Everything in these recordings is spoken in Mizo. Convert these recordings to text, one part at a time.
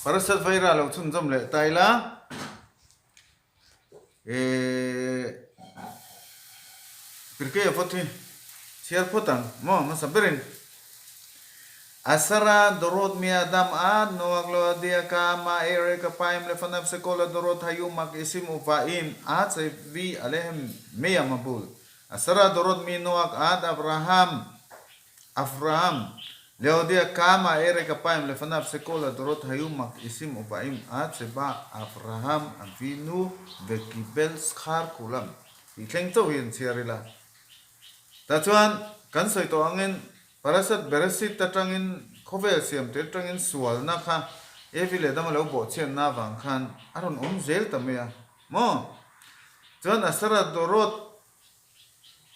Parasat Vaira lo chhunzawm leh ta ila eh Pirkei a phawt hi chhiar phawt ang maw hmasa berin Asara Dorot mi Adam ad Noak lo Adia ka ma Ere ka Paim le Fanav se Kol a Dorot Hayu Mak Isim Uvaim Ad se Vi Alehem Mea Mabul Asara Dorot mi Noak ad Abraham Avraham, Leodia kama erek apaim lefanav shekol hadorot hayu mak'isim uvaim ad sheba Avraham avinu vekibel schar kulam tih thleng chauh hi an chhiar ila. Tah chuan kan sawi tawh angin Parashat Bereshit atangin khawvel siam tir atangin sualna kha Evi leh Adama lo bawhchhiatna avang khan a rawn awm zel ta mai a maw? Chuan Asara Dorot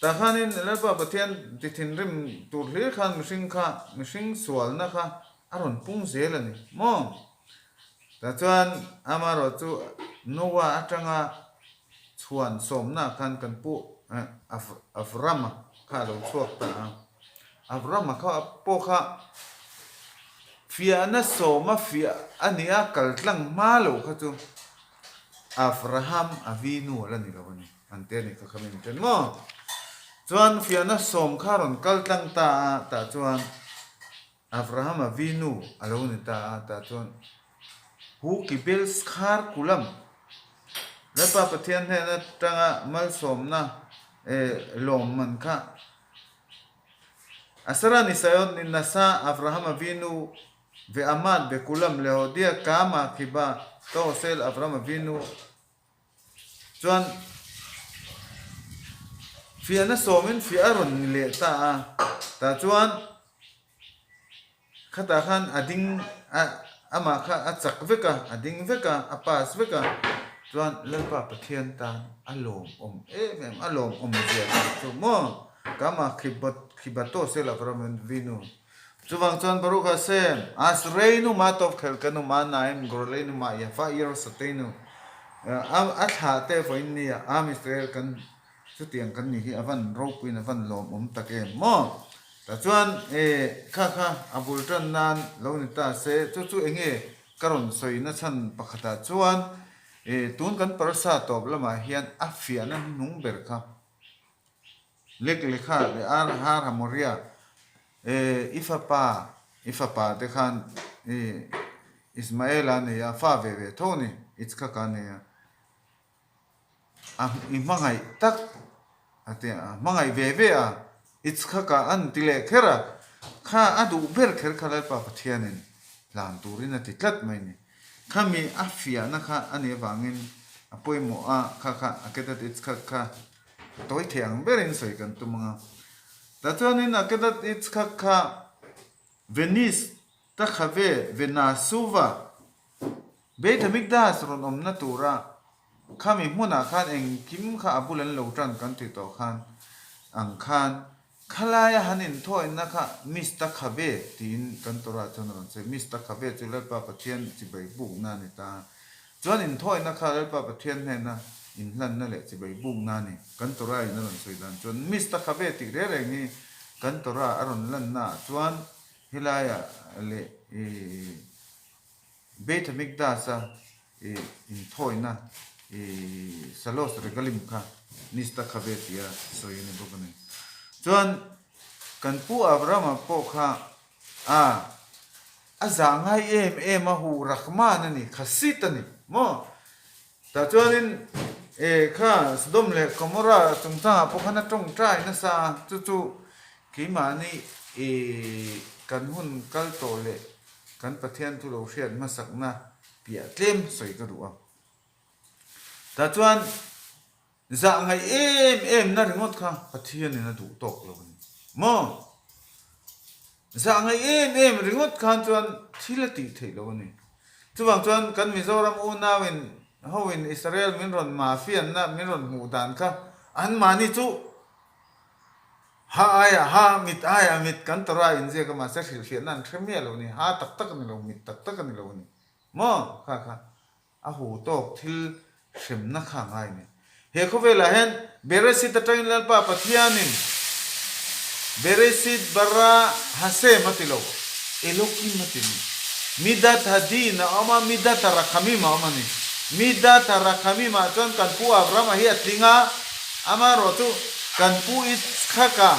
Tah khanin Lalpa Pathian ti thinrim tur hlir khan mihring kha, mihring sualna kha a rawn pung zel a ni maw? Tah chuan amaherawh chu Noah atanga chhuan sawmna khan kan pu Avrama kha a lo chhuak ta a. Avrama kha pawh kha fiahna sawma fiah a nia kal tlang hma lo kha chu Avraham Avinu a la ni lo a ni. An te anih kha kha min ṭen maw? Chuan fiahna sawm kha rawn kal tlang ta a, tah chuan Avrahama vinu a lo ni ta a, tah chuan Hu kibel skhar kulam, Lalpa Pathian hnen atanga malsawmna eh lawmman kha Asara nisayon ni nasa Avrahama vinu ve amad be kulam lehodia kama khiba to sel Avrahama vinu Chuan fiahna sawmin fiah a rawn ni leh ta a, tah chuan khatah khan a ding a amah kha a chak vek a, a ding vek a, a pass vek a, chuan Lalpa Pathian tan a lawmawm em em, a lawmawm zia tur chu maw Kama Khibato Sela Vinu. Chuvang chuan Baruch Hashem, Asreinu ma tov khelkanu ma naim gorleinu ma yafa Yerusateinu a thlah te vawiin nia Am Israel kan chutiang kan nih hi a van ropuiin a van lawmawm tak em maw? Tah chuan e kha kha a bul tan nan lo ni ta se chu chu enge ka rawn sawi na chhan pakhatah chuan e tun kan parasa tawp lamah hian a fiahna hnuhnung ber kha Lek lekha leh ar har ha Moria e i fapa i fapa te khan i Ismaela nei a fa ve ve tho ni Itzhaka nei a a i hmangaih tak a ti a hmangaih ve ve a Itzhaka an ti leh kher a kha a duh ber kher kha Lalpa Pathianin hlan turin a ti tlat mai ni khami a fiahna kha a nih avangin a pawimawh a kha kha a kedat Itzhak kha Tawi thei ang berin sawi kan tum ang a. Tah chuanin a kedat Itzhak kha Venice ta khave Venasuva Beit Hamikdash rawn awmna tura khami hmunah khan engkim kha a bul an lo tan kan tih tawh khan ang khan khalaia han inthawina kha Mista khave tiin kan Torah chuan a rawn sawi. Mista khave chu Lalpa Pathian chibai bukna a ni ta. Chuan inthawina kha Lalpa Pathian hnena inhlanna leh chibai bukna a ni. Kan Torah in a rawn sawi dan chuan Mista khave tih reng reng hi kan Torah a rawn lanna ah chuan helaiah leh ih Beit Hamikdash a ih inthawina ih Salos Regalim kha Mista khave tia sawi a ni bawk a ni. Chuan kan Pu Abrahama pawh kha a A zah ngai em em a huh Rahman a ni, Khasit a ni maw? Tah chuanin e kha Sodom leh Gomorrah chungchangah pawh khan a tawngtai nasa a, chu chu keimahni e kan hun kal tawh leh kan Pathian thu lo hriat hmasakna piah tlem sawi ka duh a. Tah chuan Zah ngaih em em na ringawt kha Pathianin a duh tawk lo a ni maw? Zah ngaih em em ringawt khan chuan thil a tih theih lo a ni. Chuvang chuan kan Mizoram unauin hoin Israel min rawn mafianna min rawn hmuh dan kha anmahni chu ha aiah ha, mit aiah mit kan Torah inziak a mahse hrilhfiahna an hre miah lo a ni. Ha tak tak a ni lo, mit tak tak a ni lo a ni maw? Kha kha A hu tawk thil hremna kha a ngai ni. He khawvelah hian Bereshit atangin Lalpa Pathianin Bereshit bara Hashem a ti lo, Elokim a ti ni. Midat Hadin a awm a, Midat Rakhamim a awm a ni. Midat Rakhamim ah chuan kan pu Abrahama hi a tling a, amaherawh chu kan pu Yitzhaka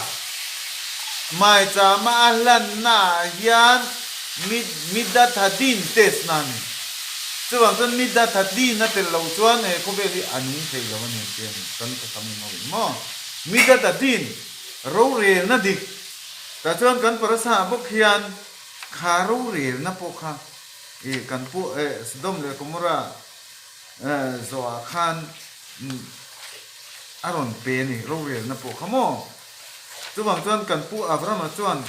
maichama a hlanna ah hian Midat Hadin test na a ni. Chuvang chuan Midat Hadin a tel loh chuan he khawvel hi a nung thei lo a ni an ti a ni, kan Rakhamim ho in maw? Midat Hadin rorelna dik tah chuan kan parasa ah bawk hian Kha rorelna pawh kha i kan pu Sodom leh Gomorrah zawhah khan a rawn pe a ni, rorelna pawh kha maw? Chuvang chuan kan pu Abrahama chuan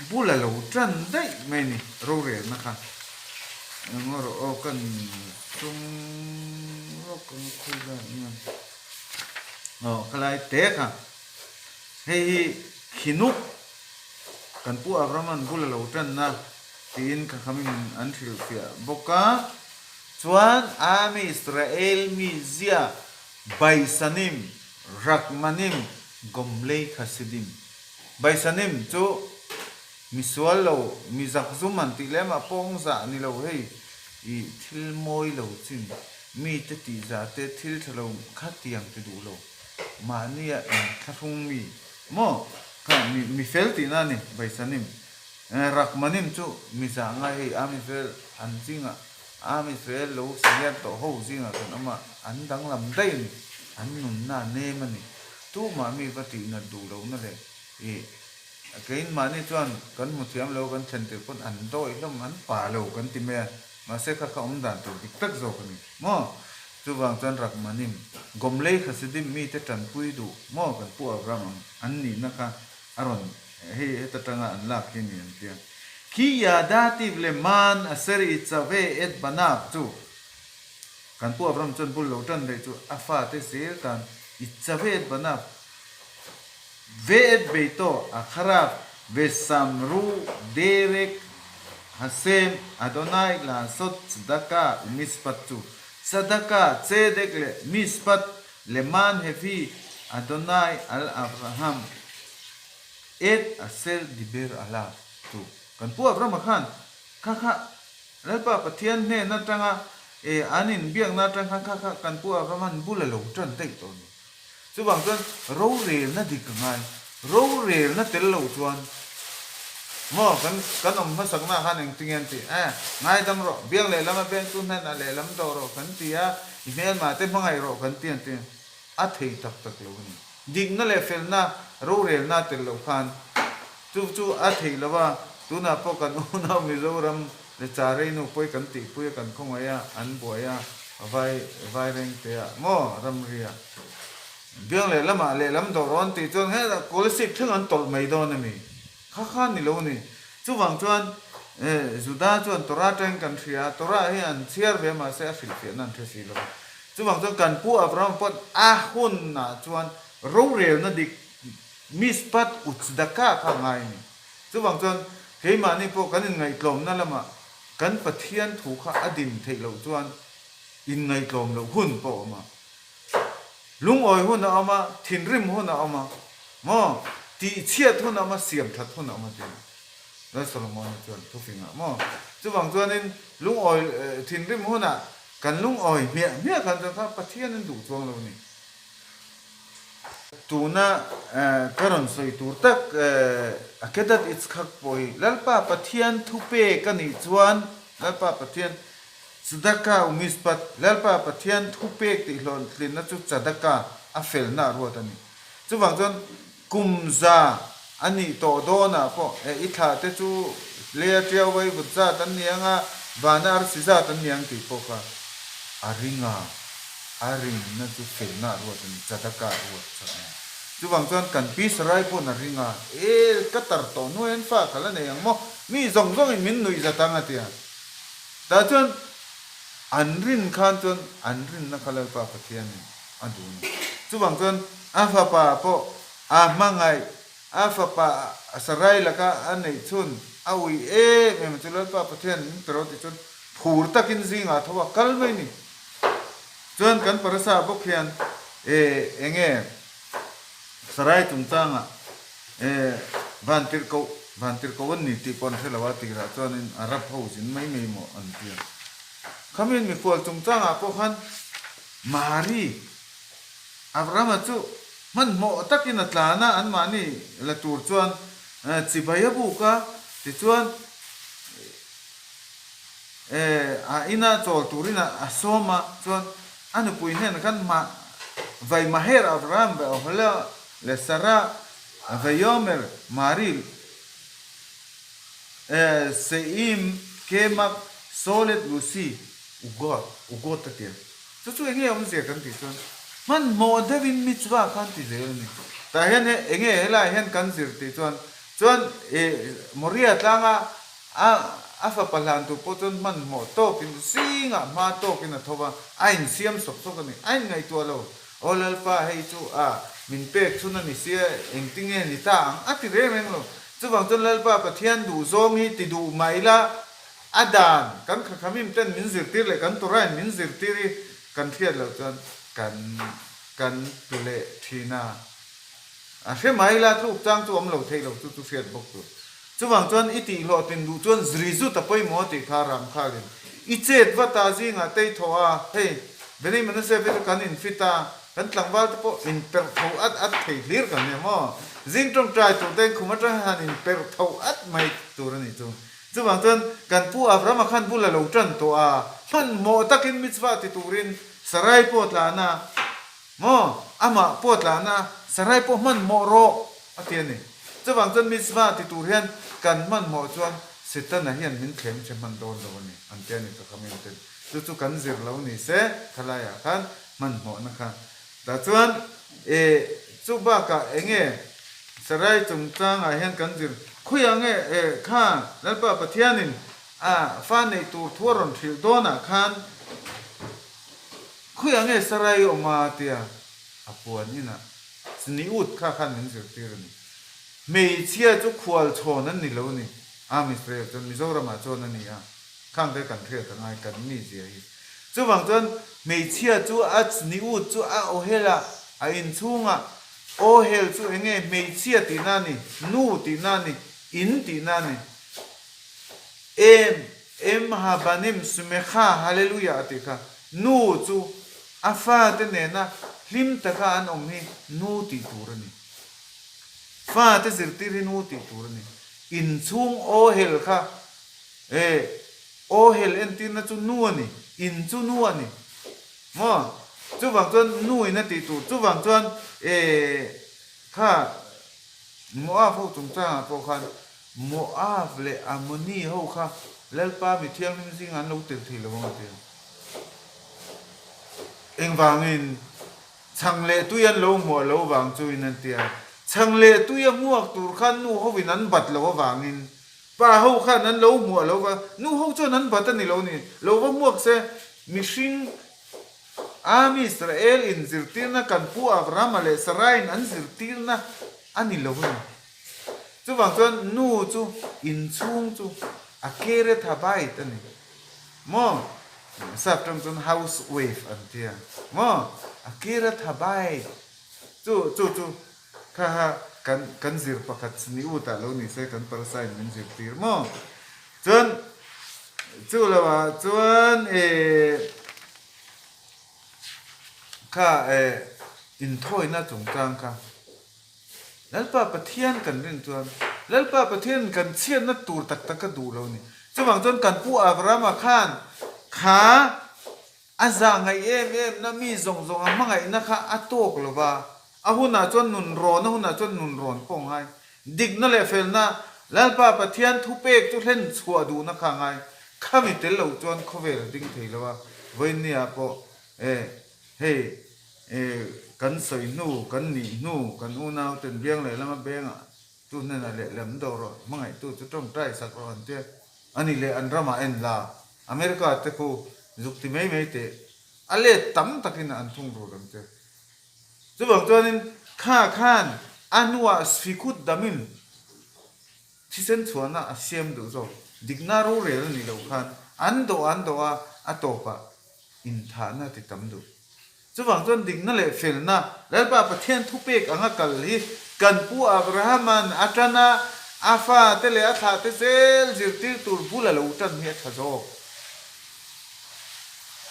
bul a lo tan daih mai a ni rorelna kha. Eng rawh aw kan sum lawk ang a khawi lai nia aw khalai te kha hei hi khinuk Kan pu Abraham-a'n bul a lo tanna tiin ka khamin an hrilhfiah bawk a. Chuan Am Israel mi zia Baisanim, Rakmanim, Gomlei Khasidim. Baisanim chu mi sual lo, mi zakzum an tih lem a pawng zah ni lo hei i thil mawi lo chin, mite tih zah te thil tha lo kha tiang ti duh lo, mahnia inthlahrung mi Maw? Kha mi mi fel tihna a ni, Baisanim. Rakmanim chu mi zah ngai hei a mi fel an zingah a mi fel lo senior tawh ho zingah kan awm a, an danglam daih a ni, an nunna a nem a ni. Tumah mi va tihnat duh lohna leh ih keinmahni chuan kan hmu thiam lo kan thlen tirh pawn an dawi hlawm an pa lo kan ti mai a, mahse kha kha awm dan tur dik tak zawk a ni. Maw? Chuvang chuan Rakmanim, Gomlei Hasidim mite tanpui duh maw kan pu Avram ang an nihna kha a rawn hei heta tanga an lak hi a ni an tia. Khi Yadativ le Man Aser Itzave et Banav chu kan pu Avram chuan bul lo tan daih chu a fate zel tan Itzave et Banav Ve et Beito Akharav ve Samru Derek Hashem Adonai Lasot Tzedakah uMishpat chu Tzedakah, Tzedek leh Mishpat Leman Hevi Adonai Al Avraham et Asher Diber Alav chu kan pu Abrahama khan kha kha Lalpa Pathian hnen atanga e an inbiakna atang khan kha kha kan pu Abrahama'n bul a lo tan daih tawh a ni. Chuvang chuan rorelna dik a ngai. Rorelna tel loh chuan maw kan kan awm hmasakna ah khan engtinge an tih? Eh, ngaidam rawh, biang lehlam a beng tu hnenah lehlam dawh rawh kan ti a, i hmelmah te hmangaih rawh kan ti an ti. A thei tak tak lo a ni. Dikna leh felna rorelna tel loh khan chu chu a theih lo a, tunah pawh kan unau Mizoram Le Chareinu pawi kan tihpui a kan khawngaih a, an buai a, vai vairengte ah maw ramri ah biang lehlam ah lehlam dawh rawh an tih chuan hetah Kolasib thleng an tawlh mai dawn a mi? Kha kha ni lo a ni. Chuvang chuan Juda chuan Torah atangin kan hria a, Torah hi an chhiar ve mahse a hrilhfiahna an hre si lo. Chuvang chuan kan pu Abraham pawh a hunah chuan rorelna dik Mishpat Utzdaka kha a ngai a ni. Chuvang chuan keimahni pawh kan inngaihtlawmna lamah kan Pathian thu kha a din theih loh chuan inngaihtlawm loh hun pawh a awm a. Lungawi hun a awm a, thinrim hun a awm a, maw? Tihchhiat hun a awm a, siamthat hun a awm a ti a. Lal Solomona chuan thufingah maw? Chuvang chuanin lungawi thinrim hunah kan lungawi hmiah hmiah khan chuan kha Pathian an duh chuang lo a ni. Tuna ka rawn sawi tur tak Akedat Yitzchak pawh hi Lalpa Pathian thupek a nih chuan Lalpa Pathian Tzedakah u Mishpat, Lalpa Pathian thupek tih hlawhtlinna chu Tzedakah a felna a ruat a ni. Chuvang chuan kum za a nih tawh dawnah pawh i thlah te chu leia tiau vai vut zat an ni ang a, vana arsi zat an ni ang tih pawh kha a ring a. A rinna chu felna a ruat a ni, Tzedakah a ruat sak a ni. Chuvang chuan kan pi Sarai pawn a ring a, E, ka tar tawh hnuai an fa ka la nei ang maw? Mi zawng zawngin min nuih zat ang a ti a. Tah chuan an rin khan chuan an rinna kha Lalpa Pathianin a duh a ni. Chuvang chuan a fapa pawh a hmangaih, a fapa Sarai laka a neih chhun a ui em em chu Lalpa Pathianin min pe rawh tih chuan phur takin zingah tho a kal mai a ni. Chuan kan parasa bawk hian e enge Sarai chungchangah e vantirhkoh. Vantirhkoh an ni tih pawh an hre lo a, tirah chuanin Arab ho zin mai mai maw an ti a. Khamiin mikhual chungchangah pawh khan Mari, Abrahama chu hmanhmawh takin a tlan a, anmahni la tur chuan chibai a buk a, tichuan a ina chawl turin a sawm a, chuan a nupui hnenah khan Vai Maher Abraham ve Ohola leh Sarah Vayomer Mari Seim Kemak Solet Lucy Ugot Ugot a ti a. Chu chu enge awmzia kan tih chuan hmanhmawh deuhin mitzvah khan ti zel a ni. Tah hian he enge helaiah hian kan zir tih chuan chuan Moria tlanga a a fapa hlan tur pawh chuan hmanhmawh tawkin zingah hma tawkin a tho va, a insiam sawk sawk a ni. A inngaihtuah lo. Aw Lalpa hei chu a min pek chhun a ni sia engtinge ni ta ang a ti reng reng lo. Chuvang chuan Lalpa Pathian duhzawng hi ti duh mah ila A dan, kan khakhamim ten min zirtir leh kan Torah in min zirtir hi kan hriat loh chuan kan kan tu leh thin a. A hre mai la tluk chang chu awm lo theih lo chu chu hriat bawk tur. Chuvang chuan i tih hlawhtlin duh chuan zrizut a pawimawh tih kha Ramkhalin i chet vat a zingah tei thawh a, hei Benei Manaseh phei chu kan in fit a, kan tlangval te pawh in perh tho at at thei hlir kan nia maw? Zing tawngtai tur te in khum atang hian han in perh tho at mai tur a nih chu. Chuvang chuan kan pu Abrahama khan bul a lo tan tawh a, hmanhmawh takin mitzvah ti turin Sarai pawh tlan a, maw, amah pawh tlan a, Sarai pawh hmanhmawh rawh a ti a ni. Chuvang chuan mitzvah ti tur hian kan hmanhmawh chuan Setana hian min thlem che hman dawn lo a ni, an ti a ni ka khamin ten. Chu chu kan zir lo ni se, khalaiah khan hmanhmawhna kha. Tah chuan e chu bakah eng nge Sarai chungchangah hian kan zir khawiah nge e kha Lalpa Pathianin a fa neih tur thu a rawn hrilh dawnah khan khawiah nge Sarai awm a tia a puan inah Tzniut kha khan min zirtir a ni. Hmeichhia chu khual chhawn an ni lo a ni. Am Israel chuan Mizoramah chuan a ni a. Khang te kan hriat a ngai kan mizia hi. Chuvang chuan hmeichhia chu a chniut chu a awhel a, a inchhungah awhel chu enge hmeichhia tihna a ni, nu tihna a ni, in tihna a ni. Em, em ha banim sumekha hallelujah a tih kha. Nu chu a fate nena hlim taka an awm hi nu tih tur a ni. Fate zirtir hi nu tih tur a ni. Inchhung awhel kha E, aw hel entirna chu nu a ni, in chu nu a ni. Maw? Chuvang chuan nu in a tih tur. Chuvang chuan e, kha Moab ho chungchangah pawh khan Moab leh Ammoni ho kha Lalpa mi thianghlim zingah an lo tel thei lo ang a ti a. Engvangin chhang leh tui an lo hmuah lo vang chuin an ti a. Chhang leh tui a hmuak tur khan nu hovin an bat lo avangin Pa ho khan an lo hmuah lo va, nu ho chuan an bat a ni lo ni. Lo va hmuak se, mihring Am Israel in zirtirna kan pu Abrahama leh Saraiin an zirtirna a ni lo a ni. Chuvang chuan nu chu inchhung chu a Kereth Habait a ni. Maw? Sap tang chuan house wife an tia. Maw? A Kereth Habait. Chu chu chu Kha ha kan kan zir pakhat ni ut ah lo ni se kan parasa in min zir tir maw? Chuan chu lo ah chuan eh kha eh inthawina chungchang kha Lalpa Pathian kan rin chuan Lalpa Pathian kan chhiatna tur tak tak ka duh lo ni. Chuvang chuan kan pu Abrahama khan kha A zah ngaih em em na mi zawng zawng a hmangaihna kha a tawk lo va, a hunah chuan nun rawn, a hunah chuan nun rawn pawh a ngai. Dikna leh felna, Lalpa Pathian thupek chu hlen chhuah duhna kha a ngai. Khami tel lo chuan khawvel a ding thei lo a, vawiinniah pawh e hei e kan sawi hnu, kan nih hnu, kan unauten biang leh lama bengah chu hnenah lehlam dawh rawh, hmangaihtu chu tawngtai sak rawh an tia. A nih leh an ramah en la, America te khu zuk ti mai mai teh, a let tam takin an thung rul ang che. Chuvang chuanin kha khan a hnuah sfikhut damin thisen chhuahna a siam duh zawk. Dikna rorel a nih loh khan an dawh an dawh a, a tawpah inthahna ti tam duh. Chuvang chuan dikna leh felna Lalpa Pathian thupek anga kal hi kan pu Abrahama'n a tan a, A fate leh a thlahte zel zirtir tur bul a lo tan hi a tha zawk.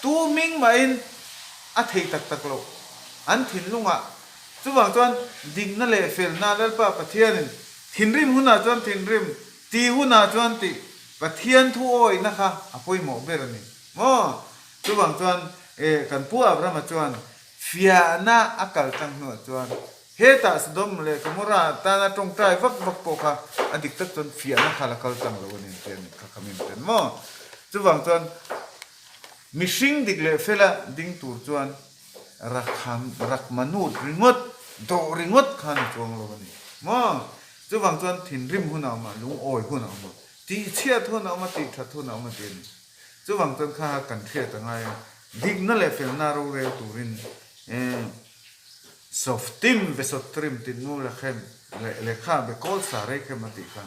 Tu hming mahin a thei tak tak loh an thinlungah. Chuvang chuan dikna leh felna Lalpa Pathianin thinrim hunah chuan thinrim, tih hunah chuan tih Pathian thu awihna kha a pawimawh ber a ni maw? Chuvang chuan kan Pu Abrahama chuan fiahna a kal tlang hnuah chuan Hetah Sodom leh Gomorrah tana tawngtai vak vak pawh kha a dik tak chuan fiahna kha la kal tlang lo a ni tih a ni kha kha min ten maw? Chuvang chuan mihring dik leh fela ding tur chuan rakham rakmanut ringawt dawh ringawt kha ni chuang lo a ni maw? Chuvang chuan thinrim hun a awm a, lungawi hun a awm a, tihchhiat hun a awm a, tihthat hun a awm a tih a ni. Chuvang chuan kha kan hriat a ngai a, dikna leh felna rorel turin Softim ve sotrim tih nu lekhem leh lekha be kawl sa reikhem a tih kha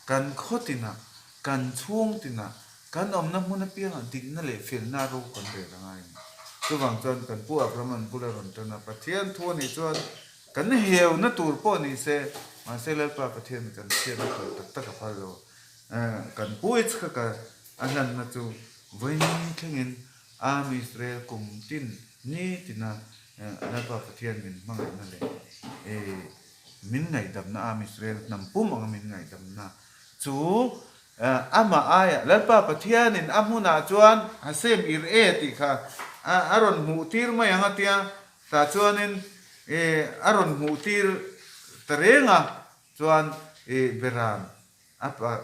kan khaw tinah, kan chhung tinah, kan awmna hmun apiangah dikna leh felna ro kan rel a ngai a ni. Chuvang chuan kan Pu Abraham-a'n bula rawn tan a, Pathian thu a nih chuan kan heuna tur pawh ni se, mahse Lalpa Pathian kan chhiatna tur tak tak a phal lo. Kan Pu Yitzchaka a hlanna chu vawiin thlengin Am Israel kum tin ni tina Lalpa Pathian min hmangaihna leh min ngaihdamna Am Israel hnam pum anga min ngaihdamna chu amah aia Lalpa Pathianin a hmunah chuan Hashem Ir'e tih kha a rawn hmuh tir mai ang a tia, tah chuanin a rawn hmuh tir ta reng a, chuan Beram A pa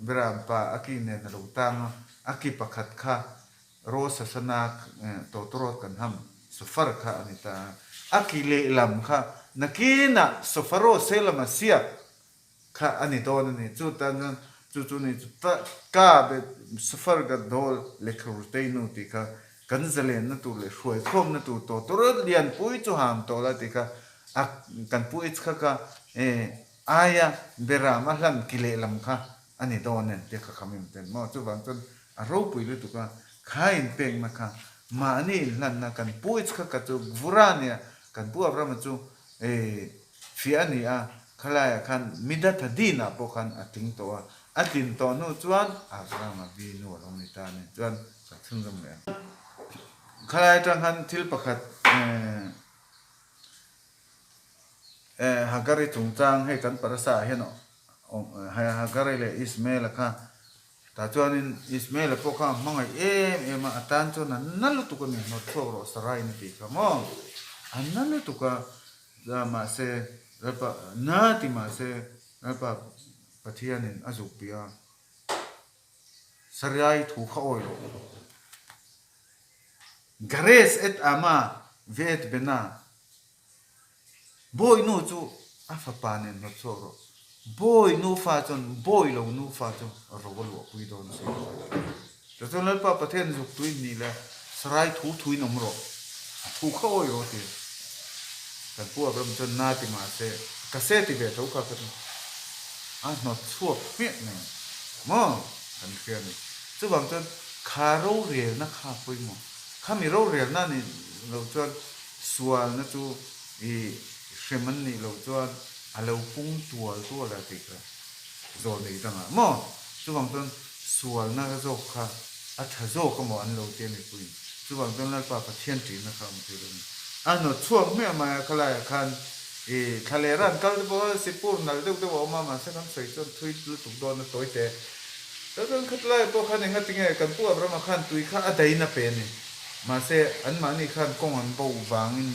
Beram pa a ki nen a lo tang a, a ki pakhat kha Rosh Hashanah tawtawrawt kan ham Shofar kha a ni ta a, a ki lehlam kha nakinah Shofaro Selamasiah kha a ni dawn a ni. Chu tan chuan chu chu ni chu ta ka be Shofar Gadol Lekhrutei-nu tih kha kan zalenna tur leh hruaikhawmna tur tawtawrawt lianpui chu ham tawh la tih kha a kan pu Yitzchaka Aia Beram a hlan ki lehlam kha a ni dawn em tia kha kham em ten maw? Chuvang chuan a ropui lutuk a, kha inpekna kha mahni inhlanna kan pu Itzhaka chu Gvura a nia, kan pu Abrahama chu fiah a ni a, khalaiah khan Midat Hadinah pawh khan a tling tawh a, a tlin tawh hnu chuan Abrahama vi nu a lo ni ta a ni. Chuan ka chhunzawm leh ang. Khalai atang khan thil pakhat Hagari chungchang hei kan parasa ah hian Hagari leh Ismaela kha tah chuanin Ismaela pawh kha a hmangaih em em a, a tan chuan a na lutuk a ni, hnawt chhuak rawh Saraiin a tih kha maw, a na lutuk a, mahse Lalpa na ti mahse Lalpa Pathianin a zuk bia a, Sarai thu kha awi loh. Gares et ama ve et bena Bawi nu chu a fapa nen hnawt chhuak rawh. Bawi nufa chuan bawi lo nufa chu ro a luahpui dawn a si. Tichuan Lalpa Pathian zuk tuin nih leh Sarai thu thuin awm rawh. A thu kha awi rawh ti. Kan pu Abraham chuan na ti mah se ka se ti ve tho kha ka ti. A hnawt chhuak hmiah mai ang maw kan hria a ni. Chuvang chuan kha rorelna kha pawimawh. Khami rorelna nih loh chuan Sualna chu i hrem an nih loh chuan a lo pung tual tual a tih kha zawl nei dangah maw? Chuvang chuan sualna zawk kha a tha zawk a maw an lo ti a mipuiin. Chuvang chuan Lalpa Pathian ṭihna kha a awm thei lo a ni. A hnawt chhuak hmiah mai a khalaiah khan i thla leh ran kal te pawh sipur nalh deuh deuh a awm a, mahse kan sawi chuan thui lutuk dawn a tawi teh. Chuan khatlaiah pawh khan engatinge kan Pu Abrahama khan tui kha a dain a pe a ni. Mahse, anmahni khan kawng an bo vangin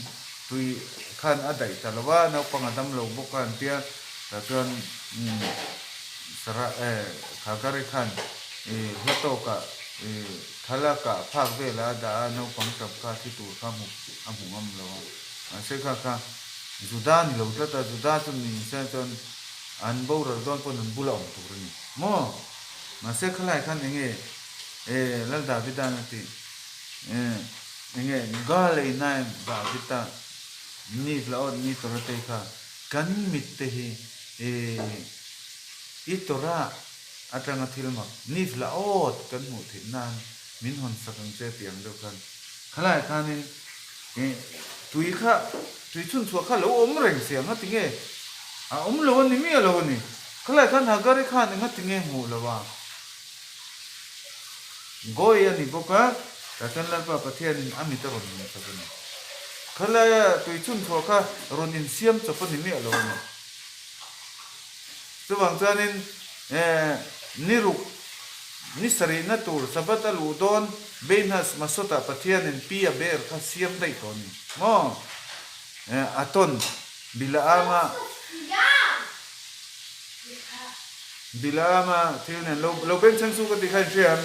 tui khan a daih ta lo a, naupang a dam lo bawk a an tia, tah chuan Sarah eh Hagari khan ih hla tawkah ih thala kah phak velah a dah a, naupang tap kha thi tur kha hmu a hmu ngam lo a. Mahse kha kha Juda ni lo tlat a, Juda chu ni se chuan an boral dawn pawn an bula awm tur a ni maw? Mahse khalai khan eng nge eh Lal Davida'n a tih? Enge Gal ei nain Davida ni hla awt ni Torah te kha kan mit te hi i Torah atanga thil mak ni hla awt kan hmuh theih nan min hawn sak ang che tih ang deuh khan khalai khanin tui kha tui chhun chhuah kha lo awm reng si ang a tinge. A awm lo a ni miah lo a ni. Khalai khan Hagari khan enga tinge hmuh lo a? Gawi a ni bawk a, tah chuan Lalpa Pathianin a mit a rawn hmuh chak a ni. Khalaia tui chhun chhuah kha rawn insiam chawp a ni miah lo a ni. Chuvang chuanin ni ruk, ni sarihna tur Sabbath a luh dawn Beinhas Masotah Pathianin pi a ber kha siam daih tawh a ni maw? A tawn Bilaama Bilaama thil nen lo lo beng chheng chu ka ti kha in hria em?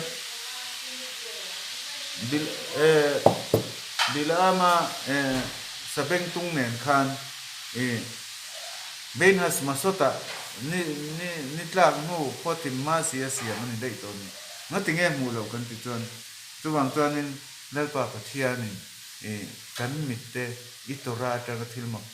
Bil Bilaama sabengtung nen khan i Beinhas Masota ni ni ni tlak hnu khuatim hma si a siam a ni daih tawh a ni. Ngatinge hmuh loh kan ti chuan chuvang chuanin Lalpa Pathianin i kan mitte i Torah atanga thil mak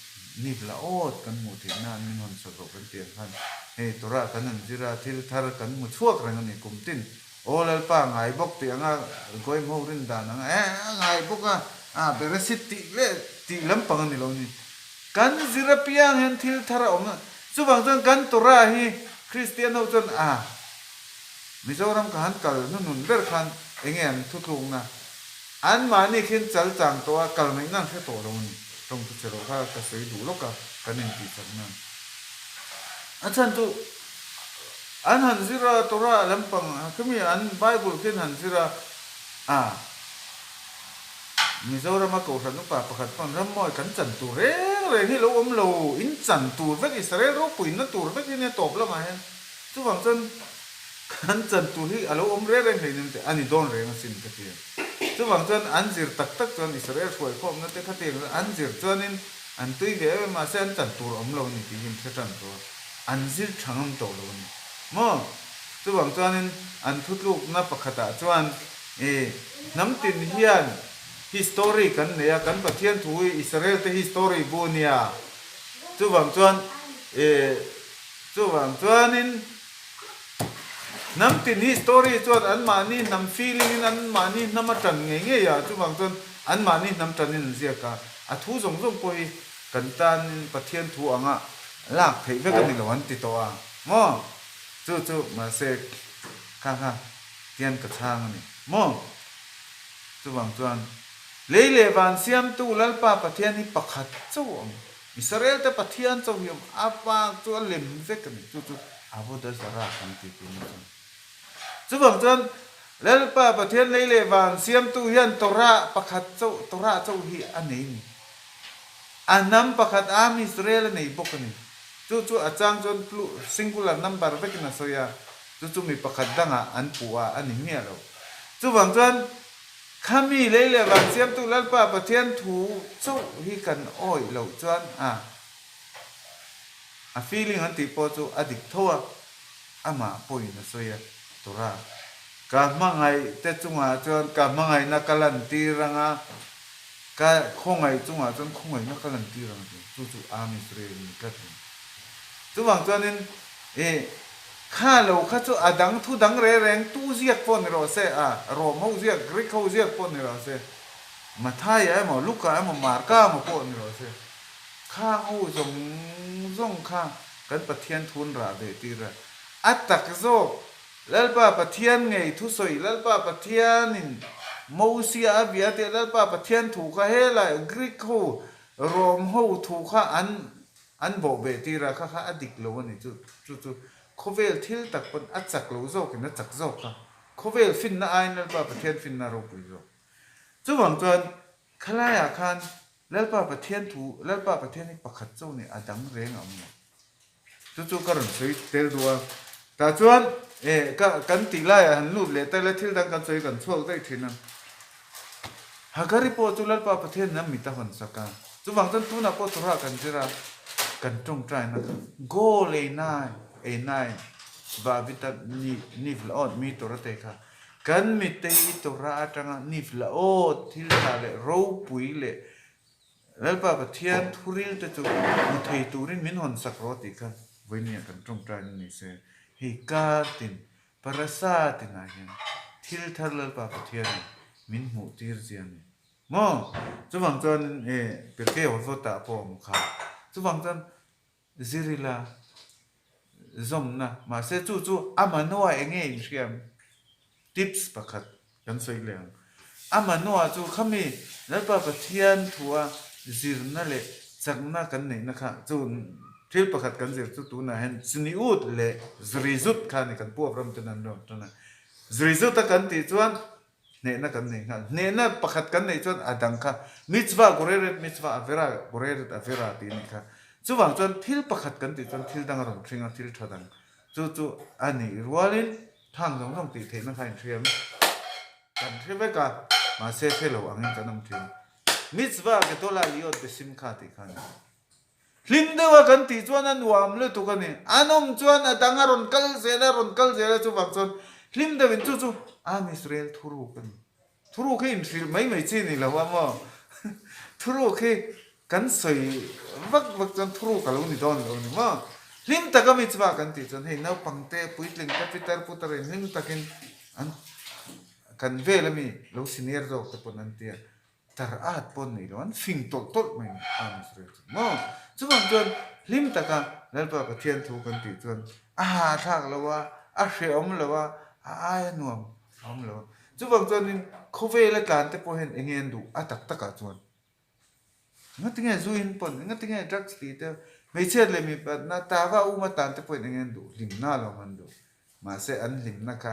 nip la awt kan hmuh theih nan min hawn sak rawh kan tih ang khan hei Torah kan han zir a, thil thar kan hmu chhuak reng a ni kum tin. Aw Lalpa ngai bawk tih anga Goyim ho rin dan anga eh a ngai bawk a, a Beresit tih leh tih lampang a ni lo ni. Kan zir apiang hian thil thar a awm a, chuvang chuan kan Torah hi Kristian ho chuan a Mizoram ka han kal hnunun ber khan enge an thuthlukna Anmahni khin chal chang tawh a, kal ngaihna an hre tawh lo a ni. Tawng chu che loh kha ka sawi duh lawk a, kan intih chak nan. A chhan chu an han zir a, Torah lampang khami an Bible khin han zir a, a Mizorama Kohhran upa pakhat pawn rammawi kan chan tur reng reng hi lo awm lo, in chan tur vek Israel ropuinna tur vek hi nia tawp lamah hian. Chuvang chuan Kan chan tur hi a lo awm reng reng hleinem teh a ni dawn reng asin ka ti a. Chuvang chuan an zir tak tak chuan Israel hruaikhawmna te khatiang chuan an zir chuanin an tui ve em em mahse an chan tur a awm lo a ni tih hi an hre tan tawh a, an zir tha ngam tawh lo a ni maw? Chuvang chuanin an thutlukna pakhatah chuan i hnam tin hian history kan nei a, kan Pathian thu hi Israel te history bu a nia. Chuvang chuan i chuvang chuanin. Hnam tin hi story chuan anmahni hnam feeling in anmahni hnam a tan ngei ngei a, chuvang chuan anmahni hnam tanin an ziak a, a thu zawng zawng pawh hi kan tanin Pathian thu anga lak theih vek a ni lo an ti tawh a maw? Chu chu mahse kha kha tian ka chhang a ni maw? Chuvang chuan lei leh van siamtu Lalpa Pathian hi pakhat chauh a awm. Israel te Pathian chauh hi awm a vang chu a lem vek a ni. Chu chu Avodah Zarah kan ti tih na chuan. Chuvang chuan Lalpa Pathian lei leh van siamtu hian Torah pakhat chauh, Torah chauh hi a nei a ni. A hnam pakhat Am Israel a nei bawk a ni. Chu chu a chang chuan singular number vekin a sawi a, chu chu mi pakhat dangah an puh a, a ni miah lo. Chuvang chuan Khami lei leh van siamtu Lalpa Pathian thu chauh hi kan awih loh chuan a a feeling an tih pawh chu a dik tho a, amah pawhin a sawi a, Torah ka hmangaih te chungah chuan ka hmangaihna ka lantir ang a, ka khawngaih chungah chuan khawngaihna ka lantir ang a ti, chu chu Am Israel ni tlat a ni. Chuvang chuanin i Kha lo kha chu a dang thu dang reng reng tu ziak pawh ni rawh se, a Rom ho ziak, Greek ho ziak pawh ni rawh se, Mathaia emaw, Luka emaw, Marka emaw pawh ni rawh se, khang ho zawng zawng kha kan Pathian thun rah ve tir a. A tak zawk, Lalpa Pathian ngei thusawi, Lalpa Pathianin Mosia a bia tih Lalpa Pathian thu kha helai Greek ho, Rom ho thu kha an An bawh beh tir a, kha kha a dik lo a ni chu chu chu khawvel thil tak pawn a chak lo zawkin a chak zawk a, khawvel finna aiin Lalpa Pathian finna a ropui zawk. Chuvang chuan khalaiah khan Lalpa Pathian thu, Lalpa Pathian hi pakhat chauh ni a dang reng a awm lo. Chu chu ka rawn sawi tel duh a, tah chuan eh ka kan tih laiah han lut leh ta ila thil dang kan sawi kan chhuak daih thin a. Hagari pawh chu Lalpa Pathian in a mit a hawn sak a, chuvang chuan tunah pawh Torah kan zir a, kan tawngtaina kha Gol einai einai vavita ni nif la awt mi Torah te kha kan mitte hi i Torah atanga nif la awt thil tha leh ropui leh Lalpa Pathian thuril te chu hmu thei turin min hawn sak rawh tih kha vawinia kan tawngtaina ni se hei kar tin Parasa tinah hian thil thar Lalpa Pathianin min hmuh tir zia a ni maw? Chuvang chuan e Pirkei Avotah pawh a awm kha. Chuvang chuan zir ila zawmna mahse chu chu a manua eng nge inhriam? Tips pakhat kan sawi leh ang. A manua chu khami Lalpa Pathian thua zirna leh chakna kan neihna kha chu thil pakhat kan zir chu tunah hian Tzniut leh Zrizut kha a ni kan Pu Avram ten an rawn tan a. Zrizut a kan tih chuan hnehna kan nei nghal. Hnehna pakhat kan neih chuan a dang kha mitzvah goreret mitzvah avera goreret avera tih a nih kha. Chuvang chuan thil pakhat kan tih chuan thil dang a rawn hring a, thil tha dang. Chu chu a nih rualin Thang zawng zawng tih theihna kha inhriam kan hre vek a, mahse hre lo angin kan awm thin. Mitzvah gedola liot besimcha tih kha a ni. Hlim deuha kan tih chuan a nuam lutuk a ni. An awm chuan a dang a rawn kal zel a, rawn kal zel a, chuvang chuan hlim deuhin chu chu Am Israel thuruk a ni. Thuruk hi inhrilh mai mai chi ni lo a maw? Thuruk hi kan sawi vak vak chuan thuruk a lo ni dawn lo a ni maw? Hlim taka mitzvah kan tih chuan hei naupang te, puitling te, pitar putar in hlim takin an kan vel ami lo senior zawk te pawn an ti a, tar at pawn nei lo an fing tawlh tawlh mai ni a Israel chu maw? Chuvang chuan hlim taka Lalpa Pathian thu kan tih chuan a hahthlak lo a, a hrehawm lo a, a aia nuam A awm lo a. Chuvang chuanin khawvela tlan te pawh hian enge an duh a tak takah chuan ngatinge zu in pawn, ngatinge drugs tih te, hmeichhiat leh mipatna tava uma tan te pawhin enge an duh, hlimna lo an duh. Mahse an hlimna kha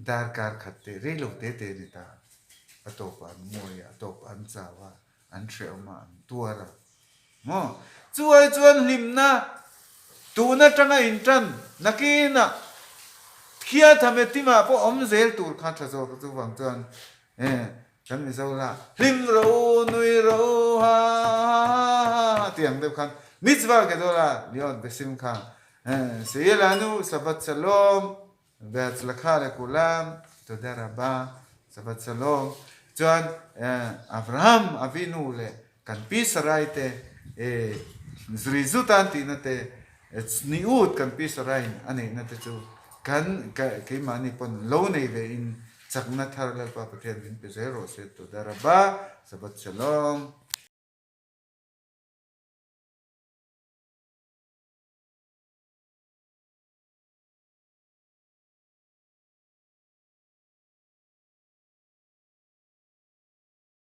darkar khat te rei lo te te a ni ta. A tawpah an ngawi a, a tawpah an chau a, an hrehawm a, an tuar a. Maw? Chu ai chuan hlimna tun atanga intan nakinah thia thame timah pawh awm zel tur kha tha zawk a, chuvang chuan e kan Mizo lah hlim rawh u, nui rawh u, ha ha ha ha ha tih ang deuh khan mitzvah gedola liot besimcha e seyeh lanu Shabbat shalom. Behatzlakha leh Kulam, Toda Rabba, Shabbat Shalom, chuan Avraham Avinu leh kan pi Sarai te Zrizut an tihna te, Tzniut kan pi Saraiin a neihna te chu kan keimahni pawn lo nei ve in chakna thar Lalpa Pathian min pe zel rawh se, Toda Rabba, Shabbat Shalom.